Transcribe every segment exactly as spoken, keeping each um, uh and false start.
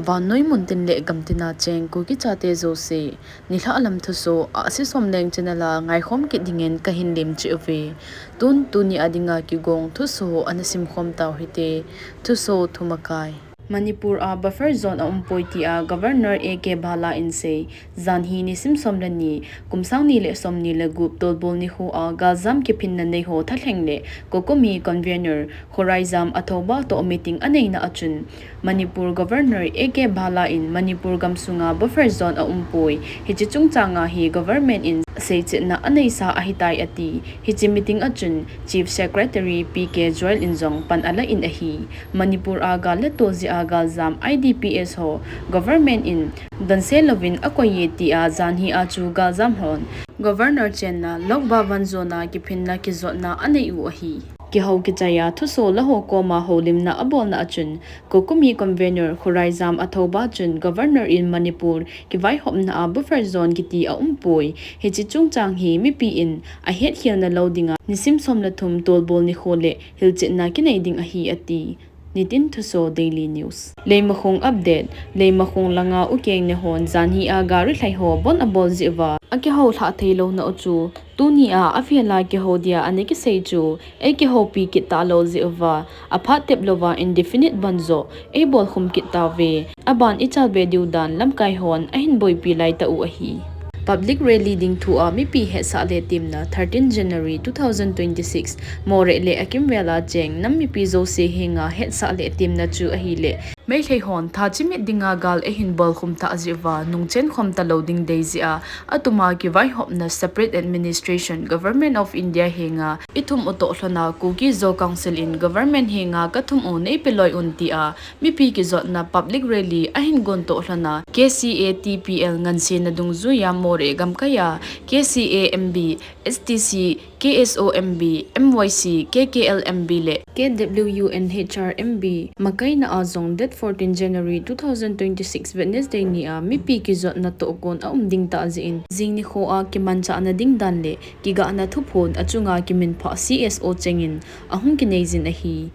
Vannoi muntin le gamtina cheng Kuki chate jouse, nilhah lam thusoh a Sisom Leng channel a ngaikhom kit dingin kahin lemcheh uve. Tun tuni a dinga kigong thusoh ana simkhom tau hite. Thusoh thumakai. Manipur a buffer zone aumpoi tia Governor A K Bhalla in asei. Jan hi nisim som le ni, kum sang ni le som ni le gup, Tolbol nikho a galjam kiphinna neiho thalheng le COCOMI convener Khuraijam Athouba toh meeting aneina achun, Manipur Governor A K Bhalla in Manipur gamsunga buffer zone aumpoi, hiche chungchanga hi government in seichetna aneisa ahitai ati. Hiche meeting achun Chief Secretary P K Joel in jong pan alan ahi. Manipur a gal le tol jeh a galjam I D P S ho government in donse louvin akoiye tia jan hi a chu galjam hon Governor chenna Lok Bhavan zone a kiphinna kijotna anei u ahi. Kihou kichai a thusoh la ho koma houlimna abolna achun, COCOMI convener Khuraijam Athouba chun Governor in Manipur kivaihopna a buffer zone kiti aumpoi, hiche chungchang hi mipi in ahetkhelna lou dinga nisim som le thum Tolbol nikho le hilchetna kinei ding ahi ati. Nitin Thusoh Daily News. Leimakhong update. Leimakhong langa ukeng nehon jan hi a gari lhai ho bon abol jeh uva akihou lhah thei louna u chu tuni a avel a kihou dia ana kisei chu eikihoupi kit talou jeh uva aphat tep louva indefinite bandh joh eibolkhum kit tauve. Aban ichalbe diu dan lamkai hon ahin boipi laitah u ahi. Public rally ding thu a mipi hetsah le temna thirteen January two thousand twenty-six, Moreh le akimvel a cheng nam mipi jouse henga hetsah le temna chu ahile, Meitei hon tha chimit dinga gal eihin bolkhum tah jeh uva nungchen khom talou ding dei jeh a, atuma kivaihopna separate administration Government of India henga ithum u toh lhona Kuki Zo Council in government henga kathum u neipeloi un tia, mipi kijotna public rally ahin gon toh lhona K C A T P L ngansena dungjuiya Moreh gamkaiya K C A M B, S T C, K S O M B, M Y C, K K L M B le K W U N H R M B makaina a jong date fourteen January two thousand twenty-six Wednesday ni a mipi kijotna tohgon aum ding tah jeh in, jing nikho a kimanchahna ding dan le kigahna thuphon achunga kiminphah C S O chengin ahung kinei jin ahi.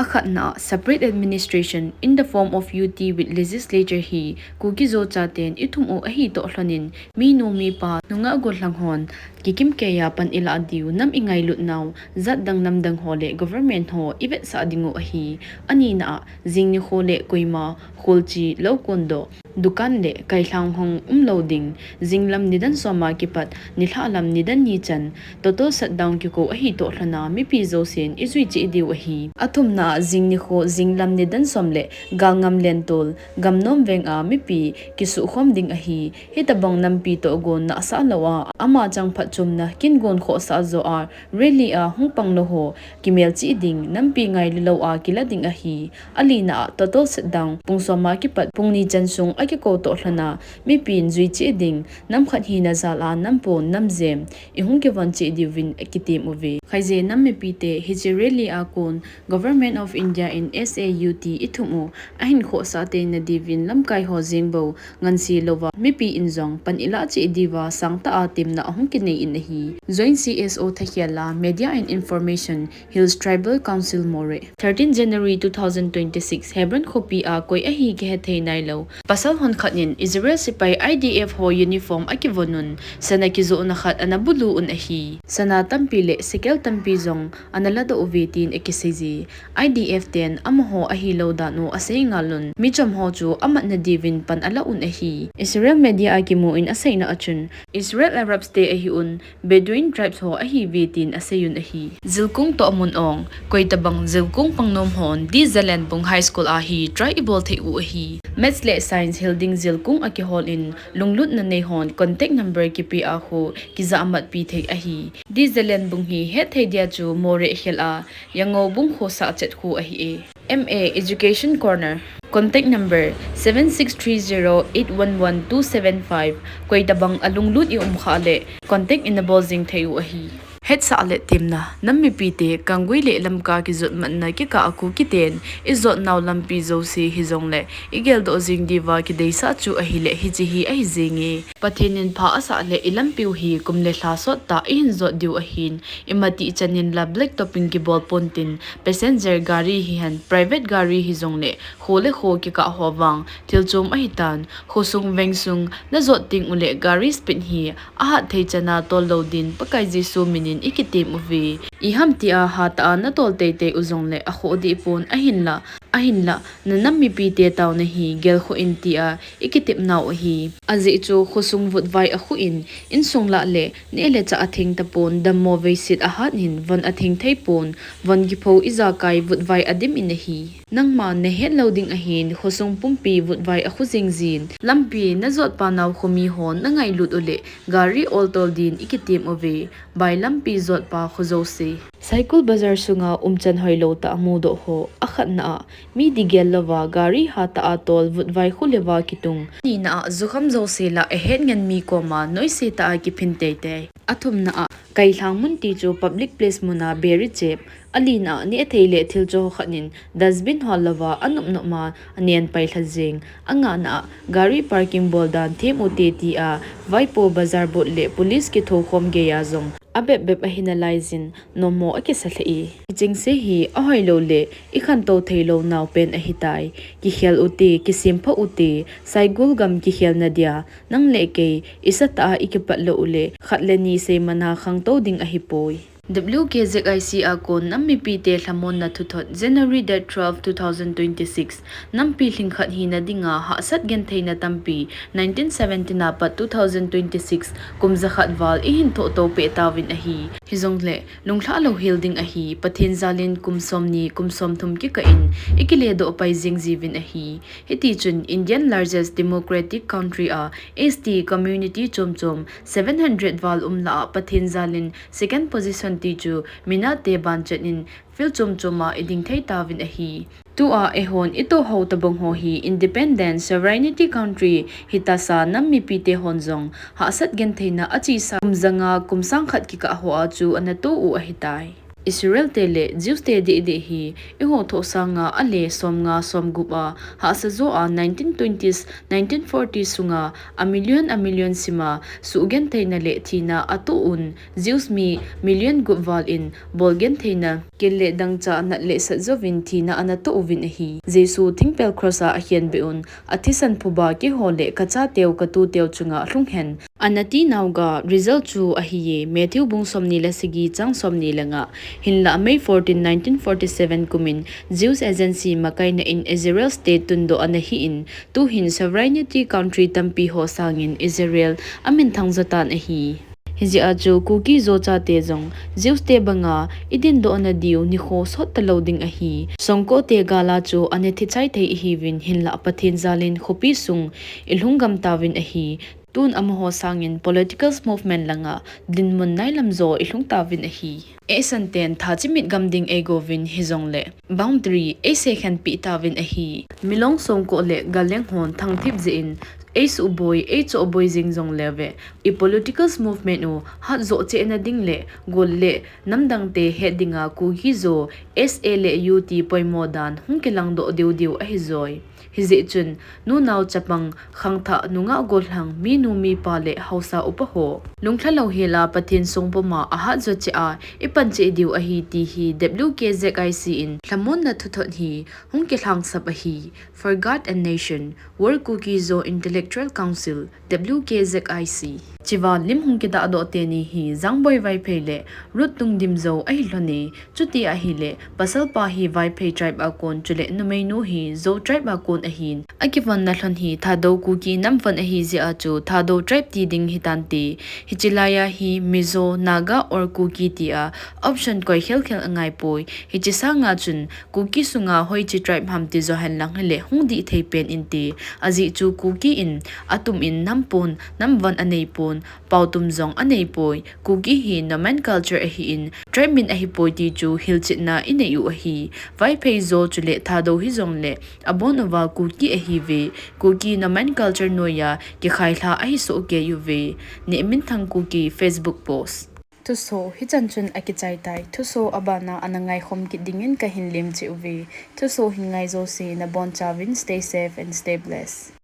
Akhatna, separate administration in the form of U T with legislature hi Kuki Zo chaten ithum u ahi toh lhonin, minu mipa, nungah gollhang hon kikim keiya pan ilah diu, nam ingailut nau jat dang nam dang ho le government ho ivetsah ding u ahi. Anina a, jing nikho le koima, kholchi, lou kondoh, dukan le kailhang hung umlou ding, jinglam nidan som a kipat nilhah lam nidan ni chan total shutdown kikou ahi toh lhona mipi jousen ijui cheh diu ahi. Athumna a, jing nikho jinglam nidan som le galngam lentol, Gamnom veng a mipi kisuhkhom ding ahi. Hitobang nampi tohgon nahsah lou a, ama chang phatchomna kin gon khohsah joh a, rally a hung pang lou ho kimelchih ding, nampi ngailu lou a kila ding ahi. Alina a, total shutdown pung som a kipat pung ni chan sung akikou toh lhona mipin jui cheh ding, nam khat hina jal a nam pon nam jem ihung kivon cheh diuvin akitem uve. Khaije nam mipite hiche rally a kon Government of India in S A U T ithum u ahin khohsah teina diuvin lamkai ho jeng bou ngansi louva mipi in jong pan ilah cheh diuva sangtah a temna ahung kinei in ahi. Joint C S O thakhel a Media and Information, Hills Tribal Council Moreh. Thirteen January two thousand twenty-six, Hebron khopi a koi ahi kihethei nailou pasal hon khat in Israel sepai I D F ho uniform akivon un, sana kijohna khat ana bulu un ahi. Sana tampi le sekel tampi jong ana ladoh uve tin akiseije. I D F ten amaho ahilou dan u asei ngal un, michom ho chu amatna diuvin pan alah un ahi. Israel media a kimu in aseina achun, Israel Arabs te ahi un, Bedouin tribes ho ahiuve tin asei un ahi. Jilkung toh amun ong, koitabang Jilkung pangnom hon D. Zalenbung High School a hi try ibol thei u ahi. Maths le Science hilding Jilkung a kihol in, lunglutna nei hon contact number kipe a khu kijahmatpi thei ahi. D. Zalenbung hi hetthei dia chu Moreh khel a Yangoubung khosah chet khu ahi e. M A Education Corner. Contact number seven six three zero eight one one two seven five. Koitabang alunglut i um khah le contact ina bol jing thei u ahi. Hetsah le temna, nam mipite, Kanggui le Lamka kijot matna kikah a Kuki ten ijot nau lampi jouse hijongle, igeldoh jing diuva kideisah chu ahile hiche hi ahi jenge. Pathen in pha asah le ilampiu hi kum le lha sot tah a ihin jot diu ahin, imatih chan in la black topping kibol pontin, passenger gari hihen, private gari hijongle, kho le kho kikah ho vang thil chom ahitan, khosung vengsung najot teng ule gari speed hi ahat thei chan a tol lou din Pakai Jesu min in ikitem uve. Iham tia hatah a natol teitei u jongle akhoh deh pon, ahinla, ahinla, na nam mipite taona hi gelkhoh in tia ikitep nau ahi. Ajeh chu khosung vutvai akhu in, insung lah le neh le chah atheng tapon, dammo veiset ahat in von atheng thei pon, von kipho ijakai vutvai adim in ahi. Nangma nahet lou ding ahin, khosung pumpi vutvai akhu jing jin. Lampi najot pa nau khomi hon nangailut ule gari oltol din ikitem uve. Bai lampi jot pa kho jouse. Saikul bazar sunga umchan hoilou tah mudoh ho, akhatna a, mi digel louva gari hatah a tol vutvai khu leuva kitung. Anina a, jukham jouse lah ahet ngen mi koma noise tah a kiphin teitei. Athumna a, kailhang mun ti chu public place muna beri chep. Alina a, neh thei le thil cho khat in dustbin hol louva anop nop ma anen pai lha jeng. Angana a, gari parking bol dan them ute tia, vaipo bazar board le police kithokhom geiya jong abep bep ahi nalai jin, nommo akisa lheh e. Hichengse hi ahoilou le ikhantou theilou nau pen ahitai. Kikhel ute, kisempha ute, Saigul gam kikhelna dia, nang le kei, isatah a ikipat lou ule, khat le ni seimana khangtou ding ahipoi. W K Z I C a kon nam mipite lhamonna thuthot, January date twelve, two thousand twenty-six. Nampi lhingkhat hina dinga hahsat gentheina tampi, nineteen seventy na pat two thousand twenty-six, kum jakhat val ihin thohtou peh tauvin ahi. Hijongle, lunglhah louhel ding ahi, Pathen jalin kum somni, kum somthum kikah in, ikiledoh pai jing jiuvin ahi. Hitichun, Indian largest democratic country a, S T community chom chom, seven hundred val um lah a, Pathen jalin, second position ti chu, minate ban chet in, field chom chom a iding thei tauvin ahi. Tua eihon itoh hou tabang ho hi independent sovereignty country hitasa nam mipite hon jong hahsat gentheina achesa kum janga kum sang khat kikah ho a chu anatoh u ahitai. Israel te le Jews te deh deh hi eiho thoh sanga ale somnga somgup a hahsa jo a nineteen twenties, nineteen forties sunga a million a million sima suhgentheina le thina atoh un Jews mi million gup val in bolgentheina kel le dangchah nat le sat jouvin thina anatoh uvin ahi. Jesu thingpel cross a akhenbeh un, athisan phuba keiho le kachateu katuteu chunga lhung hen, anati nauva result chu ahiye. Matthew bung somni le sagi chang somni le nga. Hinlah May fourteen, nineteen forty-seven kumin Jews Agency makaina in Israel state tundoh anahi in, tuhin sovereignty country tampi ho sangin Israel aminthang jotan ahi. Hijeh a chu Kuki Zo chate jong Jews te banga idindoh nadiu nikho sot talou ding ahi. Songko te gal a chu ana thichai thei ihiuvin hinlah Pathen jalin khopi sung ilhung gam tauvin ahi. Tun amaho sangin political movement langa dinmun nailam jo ilhung tauvin ahi. Eisan ten thachimit gam ding eigouvin hijongle boundary eisekhenpi tauvin ahi. Milong Songko le Galeng hon thangthip jeh in eisuboi, eichohboi jing jongleuve, i political movement u hatjo chehna ding le gol le namdang te het dinga Kuki Zo S A le U T poimo dan hung kilangdoh diu diu ahijoi. Hijeh chun, nunao chapang, khangthah, nungah gollhang, minu mipa le haosa upa ho, lunglha louhel a Pathen songpuma ahatjo cheh a ipan cheh diu ahi ti hi W K Z I C in lhamonna thuthot hi hung kilhangsap ahi. For God and Nation, World Kuki Zo Intellectual Council, W K Z I C. Chiva lim hung kidahdoh teni hi Jangboi Vaiphei le Ruth Tungdimjo ahilhone. Chuti ahile, pasalpa hi Vaiphei tribe a kon chule numeinu hi Zo tribe a kon ahin. Akivonna lhon hi Thadou Kuki nam von ahijeh a chu Thadou tribe ti ding hitante. Hiche laiya hi Mizo, Naga or Kuki tia option koi khelkhel angaipoi. Hiche sanga chun Kuki sunga hoiche tribe ham tijo henlang hile hung dih thei pen inte. Ajeh chu Kuki in atum in nam pon, nam von aneipon, pao tum jong aneipoi. Kuki hi nomenclature ahin, tribe min ahipoi ti chu hilchetna inei u ahi. Vaiphei, Zo chule Thadou hijongle abon uva Kuki ahiuve. Kuki nomenclature noiya kikhailha ahisoh kei uve. Nehminthang Kuki Facebook post. Thuso, hichan chun akichai tai. Thuso abana ana ngaikhom kit dingin kahin lemcheh uve. Thuso hin ngai jouse nabonchauvin stay safe and stay blessed.